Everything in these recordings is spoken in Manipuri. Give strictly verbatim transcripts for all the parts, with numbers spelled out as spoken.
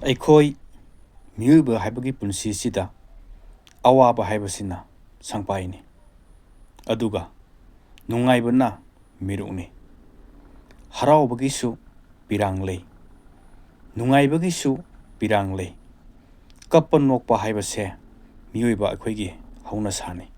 ꯑꯩꯈꯣꯏ ꯃꯤꯑꯣꯏꯕ ꯍꯥꯏꯕꯒꯤ ꯄꯨꯟꯁꯤꯁꯤꯗ ꯑꯋꯥꯕ ꯍꯥꯏꯕꯁꯤꯅ ꯁꯪꯄꯥꯏꯅꯤ, ꯑꯗꯨꯒ ꯅꯨꯡꯉꯥꯏꯕꯅ ꯃꯤꯔꯨꯛꯅꯤ꯫ ꯍꯔꯥꯎꯕꯒꯤꯁꯨ ꯄꯤꯔꯥꯡ ꯂꯩ, ꯅꯨꯡꯉꯥꯏꯕꯒꯤꯁꯨ ꯄꯤꯔꯥꯡ ꯂꯩ꯫ ꯀꯞꯄ ꯅꯣꯛꯄ ꯍꯥꯏꯕꯁꯦ ꯃꯤꯑꯣꯏꯕ ꯑꯩꯈꯣꯏꯒꯤ ꯍꯧꯅꯁꯥꯅꯤ꯫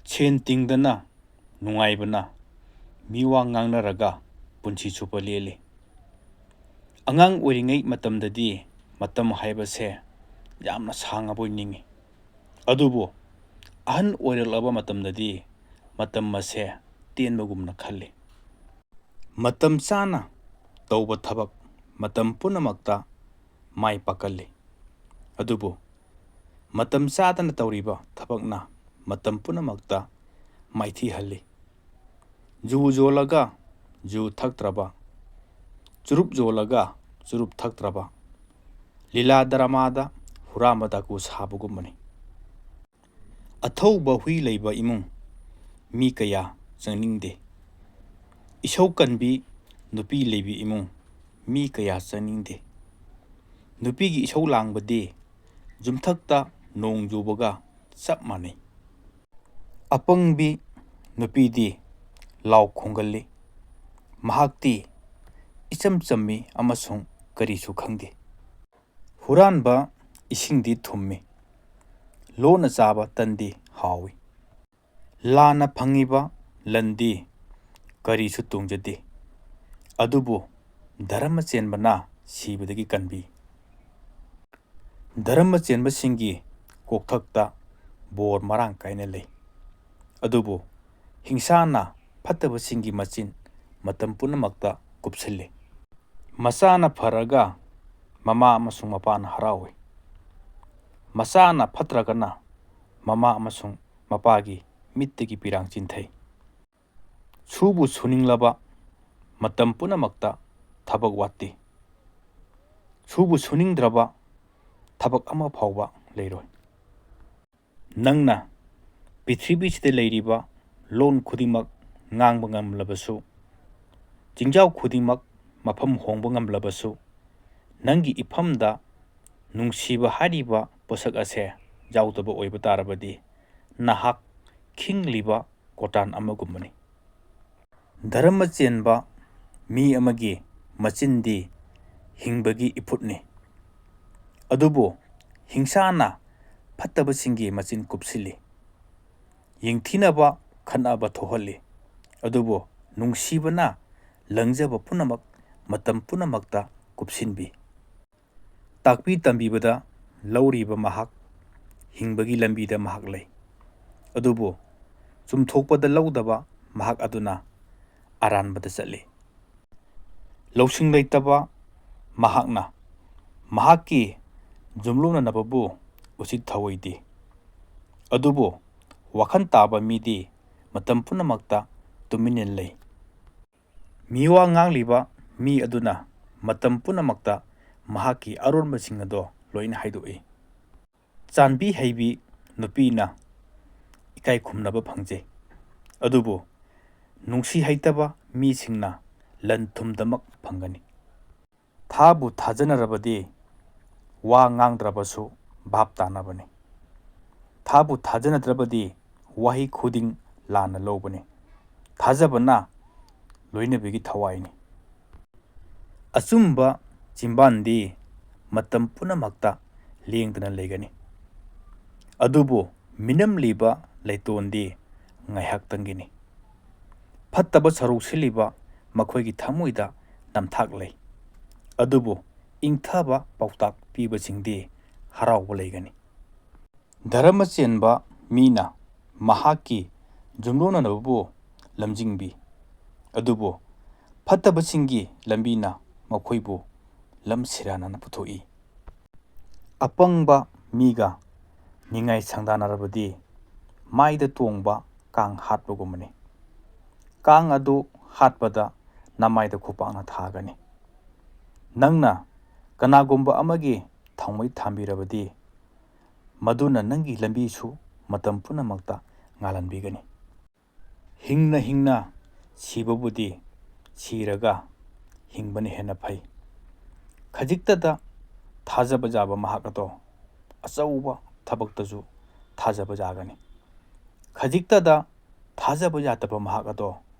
ꯁꯦꯟ ꯇꯤꯡꯗꯅ ꯅꯨꯡꯉꯥꯏꯕꯅ ꯃꯤꯋꯥ ꯉꯥꯡꯅꯔꯒ ꯄꯨꯟꯁꯤ ꯆꯨꯞꯄ ꯂꯦꯜꯂꯤ꯫ ꯑꯉꯥꯡ ꯑꯣꯏꯔꯤꯉꯩ ꯃꯇꯝꯗꯗꯤ ꯃꯇꯝ ꯍꯥꯏꯕꯁꯦ ꯌꯥꯝꯅ ꯁꯥꯡꯉꯕꯣꯏ ꯅꯤꯡꯏ꯫ ꯑꯗꯨꯕꯨ ꯑꯍꯟ ꯑꯣꯏꯔꯛꯂꯕ ꯃꯇꯝꯗꯗꯤ ꯃꯇꯝ ꯑꯁꯦ ꯇꯦꯟꯕꯒꯨꯝꯅ ꯈꯜꯂꯤ꯫ ꯃꯇꯝ ꯆꯥꯅ ꯇꯧꯕ ꯊꯕꯛ ꯃꯇꯝ ꯄꯨꯝꯅꯃꯛꯇ ꯃꯥꯏ ꯄꯥꯛꯀꯜꯂꯤ꯫ ꯑꯗꯨꯕꯨ ꯃꯇꯝ ꯆꯥꯗꯅ ꯇꯧꯔꯤꯕ ꯊꯕꯛꯅ ꯃꯇꯝ ꯄꯨꯝꯅꯃꯛꯇ ꯃꯥꯏꯊꯤꯍꯜꯂꯤ꯫ ꯖꯨ ꯌꯣꯜꯂꯒ ꯖꯨ ꯊꯛꯇ꯭ꯔꯕ, ꯆꯨꯔꯨꯞ ꯌꯣꯜꯂꯒ ꯆꯨꯔꯨꯞ ꯊꯛꯇ꯭ꯔꯕ, ꯂꯤꯂꯥ ꯗ꯭ꯔꯃꯥꯗ ꯍꯨꯔꯥꯟꯕ ꯗꯥꯀꯨ ꯁꯥꯕꯒꯨꯝꯕꯅꯤ꯫ ꯑꯊꯧꯕ ꯍꯨꯏ ꯂꯩꯕ ꯏꯃꯨꯡ ꯃꯤ ꯀꯌꯥ ꯆꯪꯅꯤꯡꯗꯦ꯫ ꯏꯁꯧ ꯀꯟꯕꯤ ꯅꯨꯄꯤ ꯂꯩꯕꯤ ꯏꯃꯨꯡ ꯃꯤ ꯀꯌꯥ ꯆꯪꯅꯤꯡꯗꯦ꯫ ꯅꯨꯄꯤꯒꯤ ꯏꯁꯧ ꯂꯥꯡꯕꯗꯤ ꯌꯨꯝꯊꯛꯇ ꯅꯣꯡ ꯌꯨꯕꯒ ꯆꯞ ꯃꯥꯟꯅꯩ꯫ ꯑꯄꯪꯕꯤ ꯅꯨꯄꯤꯗꯤ ꯂꯥꯎ ꯈꯣꯡꯒꯜꯂꯤ꯫ ꯃꯍꯥꯛꯇꯤ ꯏꯆꯝ ꯆꯝꯃꯤ ꯑꯃꯁꯨꯡ ꯀꯔꯤꯁꯨ ꯈꯪꯗꯦ꯫ ꯍꯨꯔꯥꯟꯕ ꯏꯁꯤꯡꯗꯤ ꯊꯨꯝꯃꯤ, ꯂꯣꯟꯅ ꯆꯥꯕ ꯇꯟꯗꯤ ꯍꯥꯎꯏ꯫ ꯂꯥꯟꯅ ꯐꯪꯉꯤꯕ ꯂꯟꯗꯤ ꯀꯔꯤꯁꯨ ꯇꯣꯡꯖꯗꯦ, ꯑꯗꯨꯕꯨ ꯙꯔꯃ ꯆꯦꯟꯕꯅ ꯁꯤꯕꯗꯒꯤ ꯀꯟꯕꯤ꯫ ꯙꯔꯃ ꯆꯦꯟꯕꯁꯤꯡꯒꯤ ꯀꯣꯛꯊꯛꯇ ꯕꯣꯔ ꯃꯔꯥꯡ ꯀꯥꯏꯅ ꯂꯩ, ꯑꯗꯨꯕꯨ ꯍꯤꯡꯁꯥꯅ ꯐꯠꯇꯕꯁꯤꯡꯒꯤ ꯃꯆꯤꯟ ꯃꯇꯝ ꯄꯨꯝꯅꯃꯛꯇ ꯀꯨꯞꯁꯤꯜꯂꯤ꯫ ꯃꯆꯥꯅ ꯐꯔꯒ ꯃꯃꯥ ꯑꯃꯁꯨꯡ ꯃꯄꯥꯅ ꯍꯔꯥꯎꯏ꯫ ꯃꯆꯥꯅ ꯐꯠꯇ꯭ꯔꯒꯅ ꯃꯃꯥ ꯑꯃꯁꯨꯡ ꯃꯄꯥꯒꯤ ꯃꯤꯠꯇꯒꯤ ꯄꯤꯔꯥꯡ ꯆꯤꯟꯊꯩ꯫ ꯁꯨꯕꯨ ꯁꯨꯅꯤꯡꯂꯕ ꯃꯇꯝ ꯄꯨꯝꯅꯃꯛꯇ ꯊꯕꯛ ꯋꯥꯠꯇꯦ꯫ ꯁꯨꯕꯨ ꯁꯨꯅꯤꯡꯗ꯭ꯔꯕ ꯊꯕꯛ ꯑꯃ ꯐꯥꯎꯕ ꯂꯩꯔꯣꯏ꯫ ꯅꯪꯅ ꯄ꯭ꯔꯤꯊꯤꯕꯤꯁꯤꯗ ꯂꯩꯔꯤꯕ ꯂꯣꯟ ꯈꯨꯗꯤꯡꯃꯛ ꯉꯥꯡꯕ ꯉꯝꯂꯕꯁꯨ, ꯆꯤꯡꯖꯥꯎ ꯈꯨꯗꯤꯡꯃꯛ ꯃꯐꯝ ꯍꯣꯡꯕ ꯉꯝꯂꯕꯁꯨ, ꯅꯪꯒꯤ ꯏꯐꯝꯗ ꯅꯨꯡꯁꯤꯕ ꯍꯥꯏꯔꯤꯕ ꯄꯣꯠꯁꯛ ꯑꯁꯦ ꯌꯥꯎꯗꯕ ꯑꯣꯏꯕ ꯇꯥꯔꯕꯗꯤ, ꯅꯍꯥꯛ ꯈꯤꯡꯂꯤꯕ ꯀꯣꯇꯥꯟ ꯑꯃꯒꯨꯝꯕꯅꯤ꯫ ꯙꯔꯃ ꯆꯦꯟꯕ ꯃꯤ ꯑꯃꯒꯤ ꯃꯆꯤꯟꯗꯤ ꯍꯤꯡꯕꯒꯤ ꯏꯐꯨꯠꯅꯤ, ꯑꯗꯨꯕꯨ ꯍꯤꯡꯁꯥꯅ ꯐꯠꯇꯕꯁꯤꯡꯒꯤ ꯃꯆꯤꯟ ꯀꯨꯞꯁꯤꯜꯂꯤ꯫ ꯌꯦꯡꯊꯤꯅꯕ, ꯈꯠꯅꯕ ꯊꯣꯛꯍꯜꯂꯤ, ꯑꯗꯨꯕꯨ ꯅꯨꯡꯁꯤꯕꯅ ꯂꯪꯖꯕ ꯄꯨꯝꯅꯃꯛ ꯃꯇꯝ ꯄꯨꯝꯅꯃꯛꯇ ꯀꯨꯞꯁꯤꯟꯕꯤ꯫ ꯇꯥꯛꯄꯤ ꯇꯝꯕꯤꯕꯗ ꯂꯧꯔꯤꯕ ꯃꯍꯥꯛ ꯍꯤꯡꯕꯒꯤ ꯂꯝꯕꯤꯗ ꯃꯍꯥꯛ ꯂꯩ, ꯑꯗꯨꯕꯨ ꯆꯨꯝꯊꯣꯛꯄꯗ ꯂꯧꯗꯕ ꯃꯍꯥꯛ ꯑꯗꯨꯅ ꯑꯔꯥꯟꯕꯗ ꯆꯠꯂꯤ꯫ ꯂꯧꯁꯤꯡ ꯂꯩꯇꯕ ꯃꯍꯥꯛꯅ ꯃꯍꯥꯛꯀꯤ ꯌꯨꯝꯂꯣꯟꯅꯅꯕꯕꯨ ꯎꯁꯤꯠ ꯊꯑꯣꯏꯗꯦ, ꯑꯗꯨꯕꯨ ꯋꯥꯈꯜ ꯇꯥꯕ ꯃꯤꯗꯤ ꯃꯇꯝ ꯄꯨꯝꯅꯃꯛꯇ ꯇꯨꯃꯤꯟꯅ ꯂꯩ꯫ ꯃꯤꯋꯥ ꯉꯥꯡꯂꯤꯕ ꯃꯤ ꯑꯗꯨꯅ ꯃꯇꯝ ꯄꯨꯝꯅꯃꯛꯇ ꯃꯍꯥꯛꯀꯤ ꯑꯔꯣꯟꯕꯁꯤꯡ ꯑꯗꯣ ꯂꯣꯏꯅ ꯍꯥꯏꯗꯣꯛꯏ꯫ ꯆꯥꯟꯕꯤ ꯍꯩꯕꯤ ꯅꯨꯄꯤꯅ ꯏꯀꯥꯏ ꯈꯨꯝꯅꯕ ꯐꯪꯖꯩ, ꯑꯗꯨꯕꯨ ꯅꯨꯡꯁꯤ ꯍꯩꯇꯕ ꯃꯤꯁꯤꯡꯅ ꯂꯟ ꯊꯨꯝꯗꯃꯛ ꯐꯪꯒꯅꯤ꯫ ꯊꯥꯕꯨ ꯊꯥꯖꯅꯔꯕꯗꯤ ꯋꯥ ꯉꯥꯡꯗ꯭ꯔꯕꯁꯨ ꯚꯥꯞ ꯇꯥꯅꯕꯅꯤ꯫ ꯊꯥꯕꯨ ꯊꯥꯖꯅꯗ꯭ꯔꯕꯗꯤ ꯋꯥꯍꯩ ꯈꯨꯗꯤꯡ ꯂꯥꯟꯅ ꯂꯧꯕꯅꯤ꯫ ꯊꯥꯖꯕꯅ ꯂꯣꯏꯅꯕꯤꯒꯤ ꯊꯋꯥꯏꯅꯤ꯫ ꯑꯆꯨꯝꯕ ꯆꯤꯝꯕꯥꯟꯗꯤ ꯃꯇꯝ ꯄꯨꯝꯅꯃꯛꯇ ꯂꯦꯡꯗꯅ ꯂꯩꯒꯅꯤ, ꯑꯗꯨꯕꯨ ꯃꯤꯅꯝꯂꯤꯕ ꯂꯩꯇꯣꯟꯗꯤ ꯉꯥꯏꯍꯥꯛꯇꯪꯒꯤꯅꯤ꯫ ꯐꯠꯇꯕ ꯁꯔꯨꯛ ꯁꯤꯜꯂꯤꯕ ꯃꯈꯣꯏꯒꯤ ꯊꯃꯣꯏꯗ ꯅꯝꯊꯥꯛ ꯂꯩ, ꯑꯗꯨꯕꯨ ꯏꯪꯊꯕ ꯄꯥꯎꯇꯥꯛ ꯄꯤꯕꯁꯤꯡꯗꯤ ꯍꯔꯥꯎꯕ ꯂꯩꯒꯅꯤ꯫ ꯙꯔꯃ ꯆꯦꯟꯕ ꯃꯤꯅ ꯃꯍꯥꯛꯀꯤ ꯌꯨꯝꯂꯣꯟꯅꯕꯕꯨ ꯂꯝꯖꯤꯡꯕꯤ, ꯑꯗꯨꯕꯨ ꯐꯠꯇꯕꯁꯤꯡꯒꯤ ꯂꯝꯕꯤꯅ ꯃꯈꯣꯏꯕꯨ ꯂꯝ ꯁꯤꯔꯥꯟꯅꯅ ꯄꯨꯊꯣꯛꯏ꯫ ꯑꯄꯪꯕ ꯃꯤꯒ ꯅꯤꯡꯉꯥꯏ ꯁꯪꯗꯥꯅꯔꯕꯗꯤ ꯃꯥꯏꯗ ꯇꯣꯡꯕ ꯀꯥꯡ ꯍꯥꯠꯄꯒꯨꯝꯕꯅꯤ꯫ ꯀꯥꯡ ꯑꯗꯨ ꯍꯥꯠꯄꯗ ꯅꯃꯥꯏꯗ ꯈꯨꯄꯥꯛꯅ ꯊꯥꯒꯅꯤ꯫ ꯅꯪꯅ ꯀꯅꯥꯒꯨꯝꯕ ꯑꯃꯒꯤ ꯊꯥꯎꯃꯩ ꯊꯥꯟꯕꯤꯔꯕꯗꯤ ꯃꯗꯨꯅ ꯅꯪꯒꯤ ꯂꯝꯕꯤꯁꯨ ꯃꯇꯝ ꯄꯨꯝꯅꯃꯛꯇ ꯉꯥꯜꯍꯟꯕꯤꯒꯅꯤ꯫ ꯍꯤꯡꯅ ꯍꯤꯡꯅ ꯁꯤꯕꯕꯨꯗꯤ ꯁꯤꯔꯒ ꯍꯤꯡꯕꯅ ꯍꯦꯟꯅ ꯐꯩ꯫ ꯈꯖꯤꯛꯇꯗ ꯊꯥꯖꯕ ꯌꯥꯕ ꯃꯍꯥꯛ ꯑꯗꯣ ꯑꯆꯧꯕ ꯊꯕꯛꯇꯁꯨ ꯊꯥꯖꯕ ꯌꯥꯒꯅꯤ꯫ ꯈꯖꯤꯛꯇꯗ ꯊꯥꯖꯕ ꯌꯥꯗꯕ ꯃꯍꯥꯛ ꯑꯗꯣ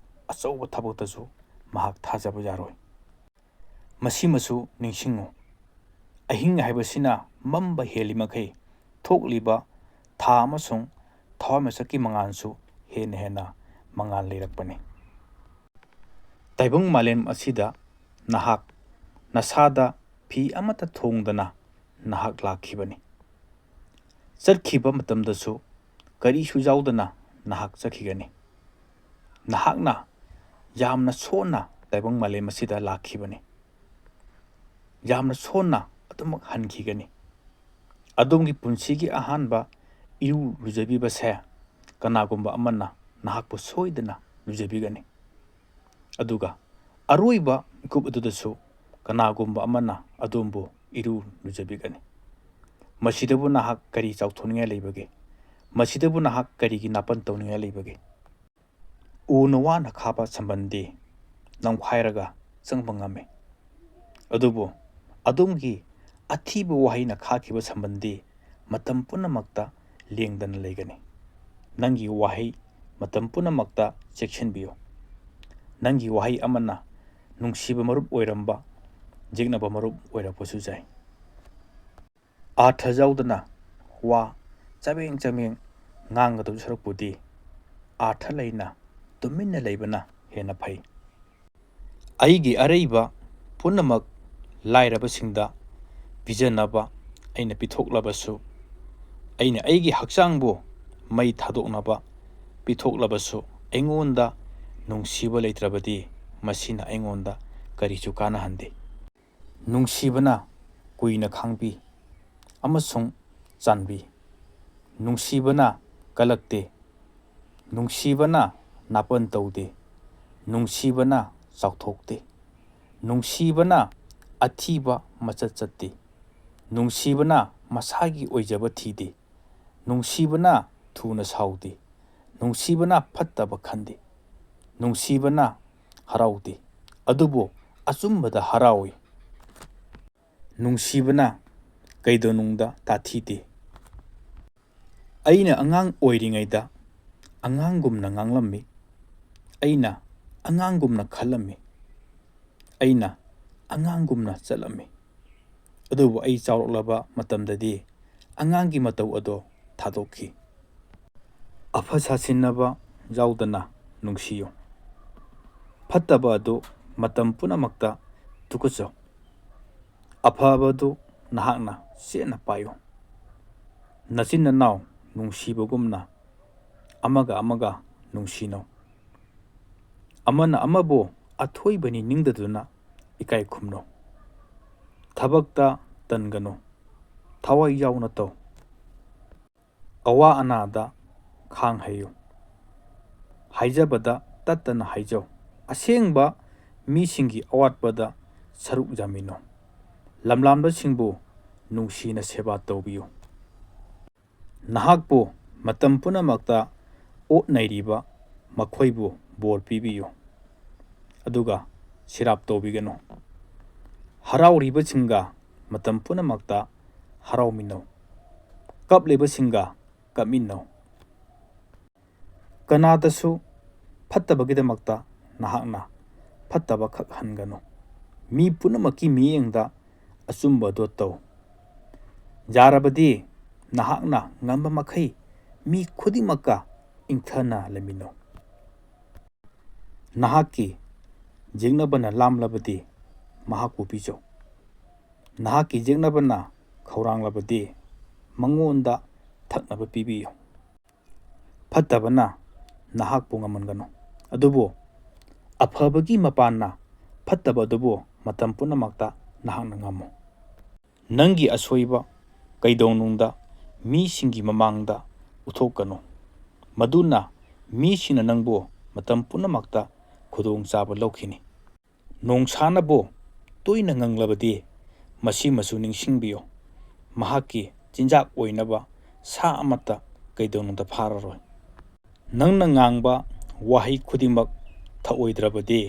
ꯑꯆꯧꯕ ꯊꯕꯛꯇꯁꯨ ꯃꯍꯥꯛ ꯊꯥꯖꯕ ꯌꯥꯔꯣꯏ꯫ ꯃꯁꯤꯃꯁꯨ ꯅꯤꯡꯁꯤꯡꯉꯨ, ꯑꯍꯤꯡ ꯍꯥꯏꯕꯁꯤꯅ ꯃꯝꯕ ꯍꯦꯜꯂꯤ ꯃꯈꯩ ꯊꯣꯛꯂꯤꯕ ꯊꯥ ꯑꯃꯁꯨꯡ ꯊꯋꯥꯟꯃꯤꯆꯥꯛꯀꯤ ꯃꯉꯥꯜꯁꯨ ꯍꯦꯟꯅ ꯍꯦꯟꯅ ꯃꯉꯥꯜ ꯂꯩꯔꯛꯄꯅꯤ꯫ ꯇꯥꯏꯕꯪ ꯃꯥꯂꯦꯝ ꯑꯁꯤꯗ ꯅꯍꯥꯛ ꯅꯁꯥꯗ ꯐꯤ ꯑꯃꯠꯇ ꯊꯣꯡꯗꯅ ꯅꯍꯥꯛ ꯂꯥꯛꯈꯤꯕꯅꯤ꯫ ꯆꯠꯈꯤꯕ ꯃꯇꯝꯗꯁꯨ ꯀꯔꯤꯁꯨ ꯌꯥꯎꯗꯅ ꯅꯍꯥꯛ ꯆꯠꯈꯤꯒꯅꯤ꯫ ꯅꯍꯥꯛꯅ ꯌꯥꯝꯅ ꯁꯣꯟꯅ ꯇꯥꯏꯕꯪ ꯃꯥꯂꯦꯝ ꯑꯁꯤꯗ ꯂꯥꯛꯈꯤꯕꯅꯤ꯫ ꯌꯥꯝꯅ ꯁꯣꯟꯅ ꯑꯗꯨꯃꯛ ꯍꯟꯈꯤꯒꯅꯤ꯫ ꯑꯗꯣꯝꯒꯤ ꯄꯨꯟꯁꯤꯒꯤ ꯑꯍꯥꯟꯕ ꯏꯔꯨ ꯂꯨꯖꯕꯤꯕꯁꯦ ꯀꯅꯥꯒꯨꯝꯕ ꯑꯃꯅ ꯅꯍꯥꯛꯄꯨ ꯁꯣꯏꯗꯅ ꯂꯨꯖꯕꯤꯒꯅꯤ꯫ ꯑꯗꯨꯒ ꯑꯔꯣꯏꯕ ꯃꯤꯀꯨꯞ ꯑꯗꯨꯗꯁꯨ ꯀꯅꯥꯒꯨꯝꯕ ꯑꯃꯅ ꯑꯗꯣꯝꯕꯨ ꯏꯔꯨ ꯂꯨꯖꯕꯤꯒꯅꯤ꯫ ꯃꯁꯤꯗꯕꯨ ꯅꯍꯥꯛ ꯀꯔꯤ ꯆꯥꯎꯊꯣꯛꯅꯤꯡꯉꯥꯏ ꯂꯩꯕꯒꯦ? ꯃꯁꯤꯗꯕꯨ ꯅꯍꯥꯛ ꯀꯔꯤꯒꯤ ꯅꯥꯄꯟ ꯇꯧꯅꯤꯡꯉꯥꯏ ꯂꯩꯕꯒꯦ? ꯎꯅ ꯋꯥꯅ ꯈꯥꯕ ꯁꯝꯕꯟꯗꯤ ꯅꯝꯈꯥꯏꯔꯒ ꯆꯪꯕ ꯉꯝꯃꯤ꯫ ꯑꯗꯨꯕꯨ ꯑꯗꯣꯝꯒꯤ ꯑꯊꯤꯕ ꯋꯥꯍꯩꯅ ꯈꯥꯈꯤꯕ ꯁꯝꯕꯟꯗꯤ ꯃꯇꯝ ꯄꯨꯝꯅꯃꯛꯇ ꯂꯦꯡꯗꯅ ꯂꯩꯒꯅꯤ꯫ ꯅꯪꯒꯤ ꯋꯥꯍꯩ ꯃꯇꯝ ꯄꯨꯝꯅꯃꯛꯇ ꯆꯦꯛꯁꯤꯟꯕꯤꯌꯨ꯫ ꯅꯪꯒꯤ ꯋꯥꯍꯩ ꯑꯃꯅ ꯅꯨꯡꯁꯤꯕ ꯃꯔꯨꯞ ꯑꯣꯏꯔꯝꯕ ꯌꯦꯛꯅꯕ ꯃꯔꯨꯞ ꯑꯣꯏꯔꯛꯄꯁꯨ ꯌꯥꯏ꯫ ꯑꯥꯔꯊ ꯌꯥꯎꯗꯅ ꯋꯥ ꯆꯕꯦꯡ ꯆꯕꯦꯡ ꯉꯥꯡꯒꯗꯕ ꯁꯔꯨꯛꯄꯨꯗꯤ ꯑꯥꯔꯊ ꯂꯩꯅ ꯇꯨꯃꯤꯟꯅ ꯂꯩꯕꯅ ꯍꯦꯟꯅ ꯐꯩ꯫ ꯑꯩꯒꯤ ꯑꯔꯩꯕ ꯄꯨꯝꯅꯃꯛ ꯂꯥꯏꯔꯕꯁꯤꯡꯗ ꯄꯤꯖꯅꯕ ꯑꯩꯅ ꯄꯤꯊꯣꯛꯂꯕꯁꯨ, ꯑꯩꯅ ꯑꯩꯒꯤ ꯍꯛꯆꯥꯡꯕꯨ ꯃꯩ ꯊꯥꯗꯣꯛꯅꯕ ꯄꯤꯊꯣꯛꯂꯕꯁꯨ, ꯑꯩꯉꯣꯟꯗ ꯅꯨꯡꯁꯤꯕ ꯂꯩꯇ꯭ꯔꯕꯗꯤ ꯃꯁꯤꯅ ꯑꯩꯉꯣꯟꯗ ꯀꯔꯤꯁꯨ ꯀꯥꯟꯅꯍꯟꯗꯦ꯫ ꯅꯨꯡꯁꯤꯕꯅ ꯀꯨꯏꯅ ꯈꯥꯡꯕꯤ ꯑꯃꯁꯨꯡ ꯆꯥꯟꯕꯤ꯫ ꯅꯨꯡꯁꯤꯕꯅ ꯀꯜꯂꯛꯇꯦ꯫ ꯅꯨꯡꯁꯤꯕꯅ ꯅꯥꯄꯟ ꯇꯧꯗꯦ꯫ ꯅꯨꯡꯁꯤꯕꯅ ꯆꯥꯎꯊꯣꯛꯇꯦ꯫ ꯅꯨꯡꯁꯤꯕꯅ ꯑꯊꯤꯕ ꯃꯆꯠ ꯆꯠꯇꯦ꯫ ꯅꯨꯡꯁꯤꯕꯅ ꯃꯁꯥꯒꯤ ꯑꯣꯏꯖꯕ ꯊꯤꯗꯦ꯫ ꯅꯨꯡꯁꯤꯕꯅ ꯊꯨꯅ ꯁꯥꯎꯗꯦ꯫ ꯅꯨꯡꯁꯤꯕꯅ ꯐꯠꯇꯕ ꯈꯟꯗꯦ꯫ ꯅꯨꯡꯁꯤꯕꯅ ꯍꯔꯥꯎꯗꯦ, ꯑꯗꯨꯕꯨ ꯑꯆꯨꯝꯕꯗ ꯍꯔꯥꯎꯏ꯫ ꯅꯨꯡꯁꯤꯕꯅ ꯀꯩꯗꯧꯅꯨꯡꯗ ꯇꯥꯊꯤꯗꯦ꯫ ꯑꯩꯅ ꯑꯉꯥꯡ ꯑꯣꯏꯔꯤꯉꯩꯗ ꯑꯉꯥꯡꯒꯨꯝꯅ ꯉꯥꯡꯂꯝꯃꯤ꯫ ꯑꯩꯅ ꯑꯉꯥꯡꯒꯨꯝꯅ ꯈꯜꯂꯝꯃꯤ꯫ ꯑꯩꯅ ꯑꯉꯥꯡꯒꯨꯝꯅ ꯆꯠꯂꯝꯃꯤ꯫ ꯑꯗꯨꯕꯨ ꯑꯩ ꯆꯥꯎꯔꯛꯂꯕ ꯃꯇꯝꯗꯗꯤ ꯑꯉꯥꯡꯒꯤ ꯃꯇꯧ ꯑꯗꯣ ꯊꯥꯗꯣꯛꯈꯤ꯫ ꯑꯐ ꯁꯥꯁꯤꯟꯅꯕ ꯌꯥꯎꯗꯅ ꯅꯨꯡꯁꯤꯌꯨ꯫ ꯐꯠꯇꯕ ꯑꯗꯨ ꯃꯇꯝ ꯄꯨꯝꯅꯃꯛꯇ ꯇꯨꯀꯠꯆꯧ꯫ ꯑꯐꯕꯗꯨ ꯅꯍꯥꯛꯅ ꯆꯦꯠꯅ ꯄꯥꯏꯌꯨ꯫ ꯅꯆꯤꯟ ꯅꯅꯥꯎ ꯅꯨꯡꯁꯤꯕꯒꯨꯝꯅ ꯑꯃꯒ ꯑꯃꯒ ꯅꯨꯡꯁꯤꯅꯧ꯫ ꯑꯃꯅ ꯑꯃꯕꯨ ꯑꯊꯣꯏꯕꯅꯤ ꯅꯤꯡꯗꯗꯨꯅ ꯏꯀꯥꯏ ꯈꯨꯝꯅꯧ꯫ ꯊꯕꯛꯇ ꯇꯟꯒꯅꯨ, ꯊꯋꯥꯏ ꯌꯥꯎꯅ ꯇꯧ꯫ ꯑꯋꯥ ꯑꯅꯥꯗ ꯈꯥꯡ ꯍꯩꯌꯨ꯫ ꯍꯥꯏꯖꯕꯗ ꯇꯠꯇꯅ ꯍꯥꯏꯖꯧ꯫ ꯑꯁꯦꯡꯕ ꯃꯤꯁꯤꯡꯒꯤ ꯑꯋꯥꯠꯄꯗ ꯁꯔꯨꯛ ꯌꯥꯃꯤꯟꯅꯧ꯫ ꯂꯝꯂꯥꯟꯕꯁꯤꯡꯕꯨ ꯅꯨꯡꯁꯤꯅ ꯁꯦꯕꯥ ꯇꯧꯕꯤꯌꯨ꯫ ꯅꯍꯥꯛꯄꯨ ꯃꯇꯝ ꯄꯨꯝꯅꯃꯛꯇ ꯑꯣꯠ ꯅꯩꯔꯤꯕ ꯃꯈꯣꯏꯕꯨ ꯕꯣꯔ ꯄꯤꯕꯤꯌꯨ, ꯑꯗꯨꯒ ꯁꯤꯔꯥꯞ ꯇꯧꯕꯤꯒꯅꯨ꯫ ꯍꯔꯥꯎꯔꯤꯕꯁꯤꯡꯒ ꯃꯇꯝ ꯄꯨꯝꯅꯃꯛꯇ ꯍꯔꯥꯎꯃꯤꯟꯅꯧ꯫ ꯀꯞꯂꯤꯕꯁꯤꯡꯒ ꯀꯞꯃꯤꯟꯅꯧ꯫ ꯀꯅꯥꯗꯁꯨ ꯐꯠꯇꯕꯒꯤꯗꯃꯛꯇ ꯅꯍꯥꯛꯅ ꯐꯠꯇꯕꯈꯛ ꯍꯟꯒꯅꯨ꯫ ꯃꯤ ꯄꯨꯝꯅꯃꯛꯀꯤ ꯃꯤꯠꯌꯦꯡꯗ ꯑꯆꯨꯝꯕꯗꯣ ꯇꯧ꯫ ꯌꯥꯔꯕꯗꯤ ꯅꯍꯥꯛꯅ ꯉꯝꯕ ꯃꯈꯩ ꯃꯤ ꯈꯨꯗꯤꯡꯃꯛꯀ ꯏꯪꯊꯅ ꯂꯩꯃꯤꯟꯅꯧ꯫ ꯅꯍꯥꯛꯀꯤ ꯌꯦꯛꯅꯕꯅ ꯂꯥꯝꯂꯕꯗꯤ ꯃꯍꯥꯛꯄꯨ ꯄꯤꯖꯧ꯫ ꯅꯍꯥꯛꯀꯤ ꯌꯦꯛꯅꯕꯅ ꯈꯧꯔꯥꯡꯂꯕꯗꯤ ꯃꯉꯣꯟꯗ ꯊꯛꯅꯕ ꯄꯤꯕꯤꯌꯨ꯫ ꯐꯠꯇꯕꯅ ꯅꯍꯥꯛꯄꯨ ꯉꯝꯍꯟꯒꯅꯨ, ꯑꯗꯨꯕꯨ ꯑꯐꯕꯒꯤ ꯃꯄꯥꯟꯅ ꯐꯠꯇꯕ ꯑꯗꯨꯕꯨ ꯃꯇꯝ ꯄꯨꯝꯅꯃꯛꯇ ꯅꯍꯥꯛꯅ ꯉꯝꯃꯨ꯫ ꯅꯪꯒꯤ ꯑꯁꯣꯏꯕ ꯀꯩꯗꯧꯅꯨꯡꯗ ꯃꯤꯁꯤꯡꯒꯤ ꯃꯃꯥꯡꯗ ꯎꯠꯊꯣꯛꯀꯅꯨ, ꯃꯗꯨꯅ ꯃꯤꯁꯤꯡꯅ ꯅꯪꯕꯨ ꯃꯇꯝ ꯄꯨꯝꯅꯃꯛꯇ ꯈꯨꯗꯣꯡꯆꯥꯕ ꯂꯧꯈꯤꯅꯤ꯫ ꯅꯣꯡꯁꯥꯅꯕꯨ ꯇꯣꯏꯅ ꯉꯪꯂꯕꯗꯤ ꯃꯁꯤꯃꯁꯨ ꯅꯤꯡꯁꯤꯡꯕꯤꯌꯨ, ꯃꯍꯥꯛꯀꯤ ꯆꯤꯟꯖꯥꯛ ꯑꯣꯏꯅꯕ ꯁꯥ ꯑꯃꯠꯇ ꯀꯩꯗꯧꯅꯨꯡꯗ ꯐꯥꯔꯔꯣꯏ꯫ ꯅꯪꯅ ꯉꯥꯡꯕ ꯋꯥꯍꯩ ꯈꯨꯗꯤꯡꯃꯛ ꯊꯛꯑꯣꯏꯗ꯭ꯔꯕꯗꯤ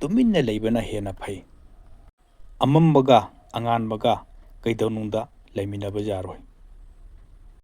ꯇꯨꯃꯤꯟꯅ ꯂꯩꯕꯅ ꯍꯦꯟꯅ ꯐꯩ꯫ ꯑꯃꯝꯕꯒ ꯑꯉꯥꯟꯕꯒ ꯀꯩꯗꯧꯅꯨꯡꯗ ꯂꯩꯃꯤꯟꯅꯕ ꯌꯥꯔꯣꯏ꯫